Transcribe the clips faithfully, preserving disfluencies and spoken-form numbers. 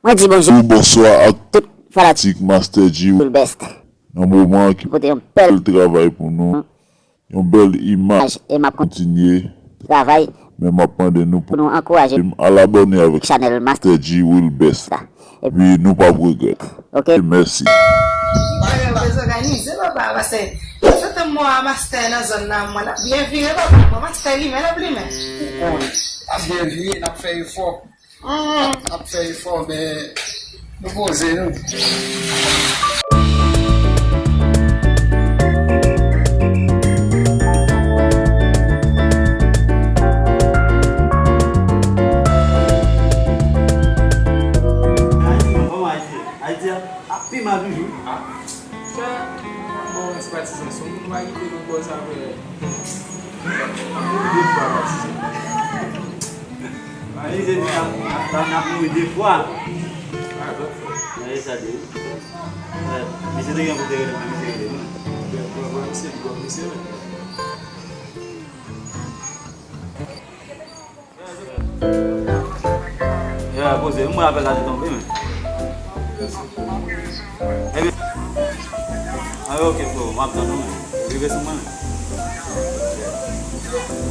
Mwen di bonjou. Ou bonswa ak tout fanatik Master G Will Best. Nan moman ki pote yon bèl travay pou nou, yon bèl imaj, e m ap kontinye travay, men m ap mande nou pou nou ankouraje m al abòne avèk chanèl Master G Will Best. Epi nou p ap regrèt. Ok, mèsi. Bagay dezòganize papa, paske se tann mwa a Master nan zòn nan, mwen ap byen vire papa, mwen Master limen, l ap limen. Ou konnen, ap byen vire, n ap fè efò. Ap, ap fè efò, men nou poze nou. Ayiti, kòman Ayiti ye? Ayiti a ap pi mal toujou. Ah, chè, bon, se patizan, se yon moun pa kite nou bò sa vre. Ap mouri de fwa, patizan. Li se di n ap, n ap, n ap mouri de fwa. Gade sa de. Misye te gen pou te rele, men misye rele mwen. Ya, poze, mwen apèl la te tonbe, men. Ebyen, ah, ok, freo, m ap tann ou, men. Rive sou mwen, men.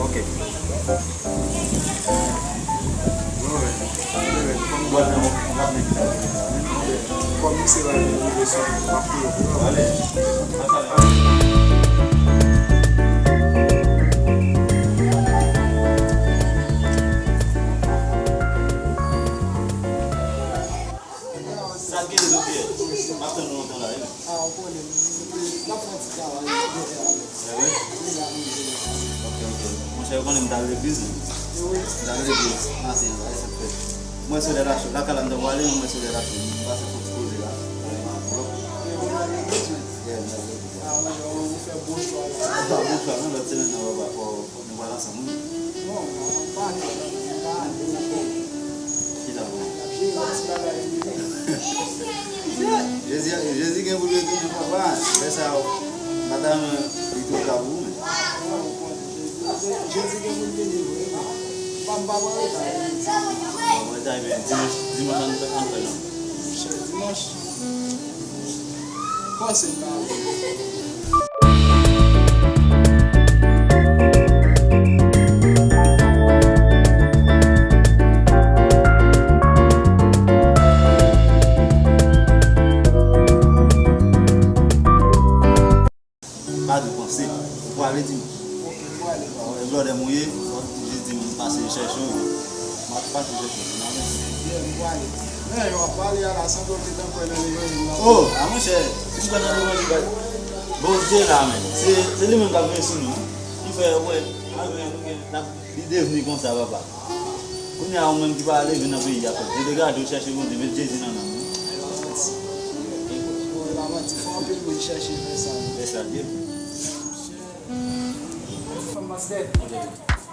Ok. Kòm misye la rive sou mwen, m ap fouye pou yo. Sa k gen de Pierre? M ap tann ou lontan la, wi. Ah, ou konnen, n ap fè yon ti travay, nou fè avèk. Sa vre? Wi, la, nou fè. Ok, ok. Monchè, ou konnen m t al legliz, non? Wi. M t al legliz maten an, sa fè. Mwen sou lè lache, lakay la m t ap prale, mwen sou lè lache, m pase fon ti koze la, mwen anvlòp. Yeah, m t al legliz, wi. Ah, ou fè bon chwa la. Bon chwa, non, lòt semèn nan, papa, fò Nou pral ansanm, wi. Non, non, pa ale, pa ale ankò. Kisa bon? N ap jere yon ti bagay li menm. Jezi, Jezi gen pou l retounen, papa. Lè sa yo, m pa ta renmen li twò ta pou ou menm. Non, ou konnen, Jezi, Jezi gen pou l vini vre, men. Pa, m pa pran reta, Jezi. Pa pran reta, men dimanch, dimanch, ann fè, ann fè non. Monchè, dimanch. Panse m ta ale. Pa di w panse. Ou prale dimanch. Ok, m prale. Blòdè m ou ye, fò w jis di m pase chèche w. M ap pase chèche w, m ap vini. Yeah, m prale. Men, yo ap pale a la, sanble w te tan kwè nan levanjil la. Oh, a monchè, si m kwè nan levanjil, Bondye la, men. Se, se li menm k ap veye sou nou. Li fè, wè, malgre nou gen, n ap, li devni konsa, papa. Kounye a, ou menm ki pa leve nan peyi a, frè, degaje w, chèche Bondye, met Jezi nan nanm ou. Wi, la manti. Fò anpil moun chèche fè sa. Fè sa, Dye. Fanm Master.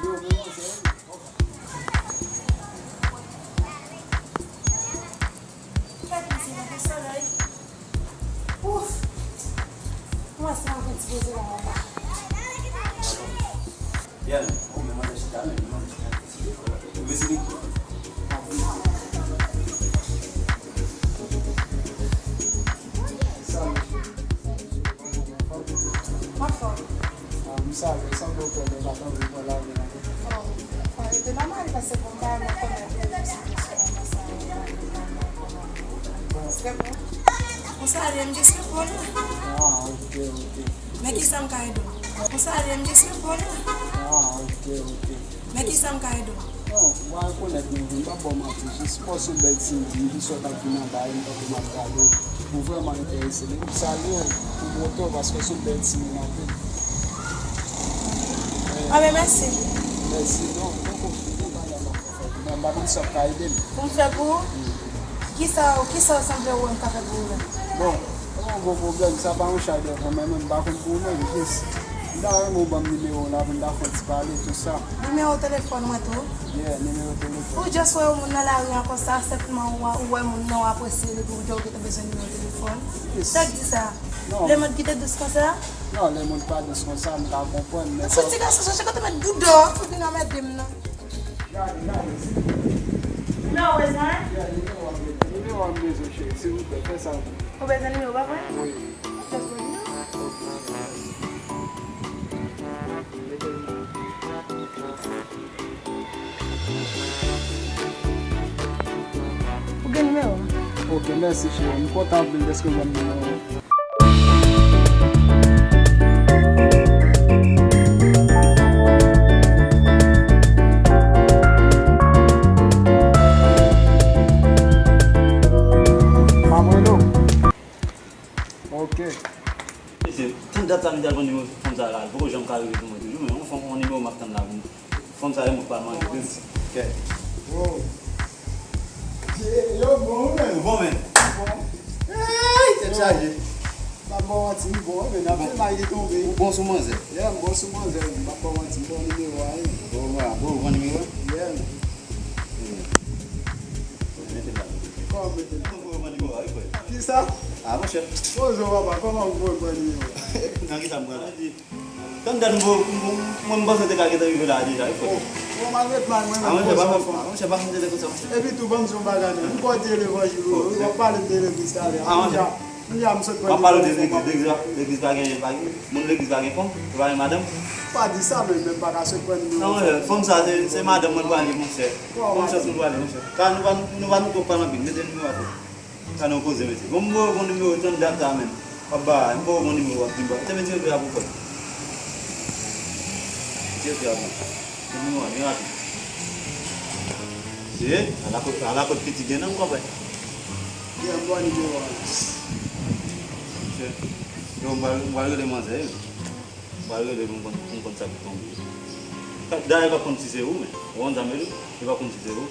Yo, men manzè. Kèt mesye, nan fè solèy. Ouf! Mwen se yon ti poze la anba. Byen, ou menm manzè chita, men manzè chita. Ou vle se li. Salut. M anfòm. Ah, m salye, sanble w kwè m pa t anvi pran lavi nan men. Oh, oh, e te nòmal, paske bon bagay mwen konnen ke se kesyon konsa. Bon. Trè byen. Ou salye m, jis reponn. Ah, ok, ok. Men kisa m ka ede w? Ou salye m, jis reponn. Ah, ok, ok. Men kisa m ka ede w? Non, m pa rekonèt non, m p ap ba w manti, jis paske w bèl timoun, jis wè w t ap vin anba e m tankou m ap gade w, ou vrèman enterese. Men m salye w pou moto w paske w se yon bèl timoun anpil. Anben, mèsi. Mèsi, non, m poko fini, bagay m ap fè pou mwen, m pa konn sa w ka ede m. Pou m fè pou ou? Wi. Kisa, kisa w sanble wè m ka fè pou ou menm? Bon, pa yon gwo pwoblèm, sa pa yon chay devan, men mwen m pa konn pou ou menm, jis m ta renmen w ban m nimewo w la pou n ta fè yon ti pale, tou sa. Nimewo telefòn mwen tou? Yeah, nimewo telefòn. Ou just wè yon moun nan lari an konsa, senpleman ou, ou wè moun nan, ou apresye li, epi ou di w gentan bezwen nimewo telefòn? Yes. Sa k di sa? Non. Lemonn kite dous konsa? Non, lemonn pa dous konsa, m ka konprann, men... Fouti gason, chache kote w met bouda w, ou vin anmède m nan. Gade, gade, si. Nimewo w bezwen? Yeah, nimewo w ap bezwen. Cheri, silvouplè, fè sa pou mwen. Ou bezwen nimewo pa vre? Wi. Just bon nimewo. Ou gen nimewo? Ok, mèsi, cheri. M kontan anpil dèske w ban m nimewo. M ap rele w. Ok. Mesye, tann dat sa m te al pran nimewo fanm sa la, li poko janm ka rive pou mwen toujou, men yon fanm, yon nimewo m ap tann la pou mwen. Fanm sa e mwen k pral manje tou. Kèt. Wow. Yo bon, wi, men. Bon, men. Bon. Ey, tèt chaje. M ap ba w manti, m bon, men anpil may li tonbe. Ou bon sou manzè? Yeah, m bon sou manzè, m ap ba w manti, m bon nimewo a, wi. Bon, bon, bon nimewo? Yeah. Mete la. Kòman mete la? Bon nimewo a, wi, frè. Kisa? Ah, monchè. Bonjou, papa, kòman w bon nimewo? Nan kisa m pral la? Tann dat m vo, m, m, mwen m panse w te ka gentan rive la deja, wi, frè. Bon, malgre mal, mwen menm, ah, monchè, pa fè, ah, monchè, pa fè m tande konsa, monchè. Epi tou, ban m di yon bagay, non. M kwè w te levanjil, wi, w ap pale m de legliz talè. Ah, monchè. Kounye a, m sot pran nimewo fanm. M ap pale w de legliz, legliz, legliz pa gen, pa gen, moun legliz pa gen fanm, pa gen madanm. Pa di sa, men, men m pa ka sot pran nimewo fanm. Non, monchè, fanm sa, se, se madanm mwen l pral ye, monchè. Bon chans mwen pral ye, monchè. Ka nou pa, nou pa, nou twò pale anpil, mete nimewo a, frè. Sa nan koze, mesye. Bon, m voye bon nimewo, tann dat sa menm. W ap ba, m voye bon nimewo, w ap di m ba. Te mete refe a pou fòt. Mete refe a pou. Bon nimewo a, byen rapid. Se, ala kot, ala kot piti gen nan, konpè. Gen bon nimewo a. Mesye. Yo, m pral, m pral rele manzè, wi. M pral rele pou m konn, pou m konn sa ki tonbe. Dayè, li p ap konn si se ou, men. Ou konn sa m vle di? Li p ap konn si se ou.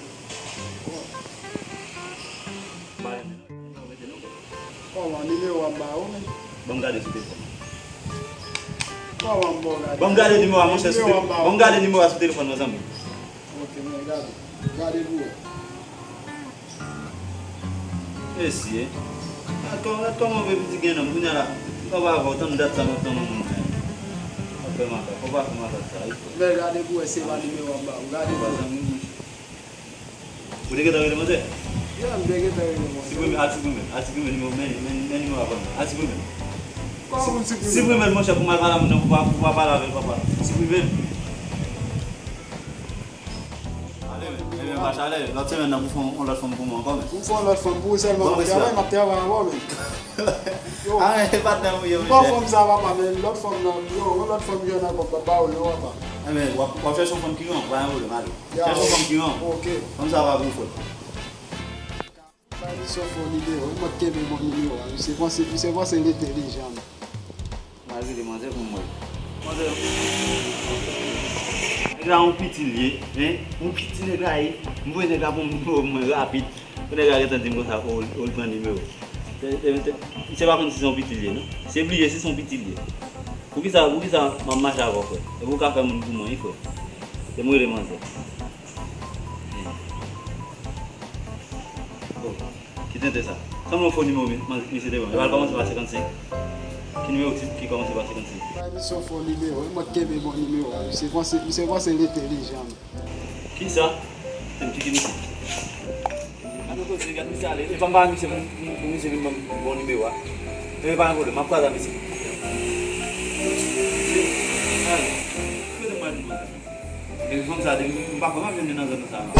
Kòman nimewo a m ba ou, men? Ban m gade sou telefòn. Kòman m ba w gade? Ban m gade nimewo a, monchè, sou telefòn. Ban m gade nimewo a sou telefòn, mezanmi. Ok, men gade. Gade pou wè. Mesye. Gad kòman, gad kòman w vle piti gen nonm, kounye a la. Papa avè w, tann dat sa m ap tann yon moun, men. W ap fè makak, w pa fè makak sa, wi. Men gade pou wè si se pa nimewo a m ba ou. Gade pou wè. Ou te gentan rele manzè? Yeah, m te gentan rele manzè. Siprime, al siprime, al siprime nimewo, men, men, men nimewo a ban m. Al siprime. Kòman pou m siprime? Siprime l, monchè, pou m al pale a moun nan, pou m pa, pou m pa pale avè l, papa. Siprime l. Ale, men, e men, pa chalè, lòt semèn nan, pou fè yon lòt fanm pou mwen ankò, men. Pou fè yon lòt fanm pou ou sèlman, m ap travay, m ap travay ankò, men. Yo. Ah, men, e patnè m ou ye, monchè. M pran fanm sa, papa, men lòt fanm nan, yo, yon lòt fanm ki jwenn ankò, m p ap ba ou l non, papa. E men, w ap, w ap chèche yon fanm ki gran, pa gen pwoblèm, ale. Chèche yon fanm ki gran. Ok. Fanm sa pa pou fòt. Bay misye fo nimewo, li mèt kenbe bon nimewo a. Misye panse, misye panse li entèlijan. M al rele manzè pou m wè. Manzè. Nèg la yon piti l ye, en? Yon piti nèg la ye. M voye nèg la pou m, pou mwen rapid. Pou nèg la gentan di m konsa, o, o, l pran nimewo. Se, se, se, misye pa konn si se yon piti l ye, non. Se bliye si se yon piti l ye. Poukisa, poukisa m ap mache avè w, frè? Epi w ka fè moun pou mwen, wi, frè. Se m rele manzè. Bon, ki tenten sa. Sanble yon fo nimewo, mi-, man-, misye te ban m. Li pral kòmanse pa senkannsenk. Ki nimewo ki, ki kòmanse pa senkannsenk? Bay misye yon fo nimewo, li mèt kenbe bon nimewo a. Misye panse, misye panse li entèlijan. Kisa? Tèm ki, ki misye? Gade kote, gade misye ale. E pa m pa misye pou, pou, pou misye vin ban m bon nimewo a. E pa gen pwoblèm, m ap kwaze ak misye. Misye, ale. Kote m pral jwenn manzè? Depi fanm sa, depi m pa kwè m ap jwenn li nan zòn sa non.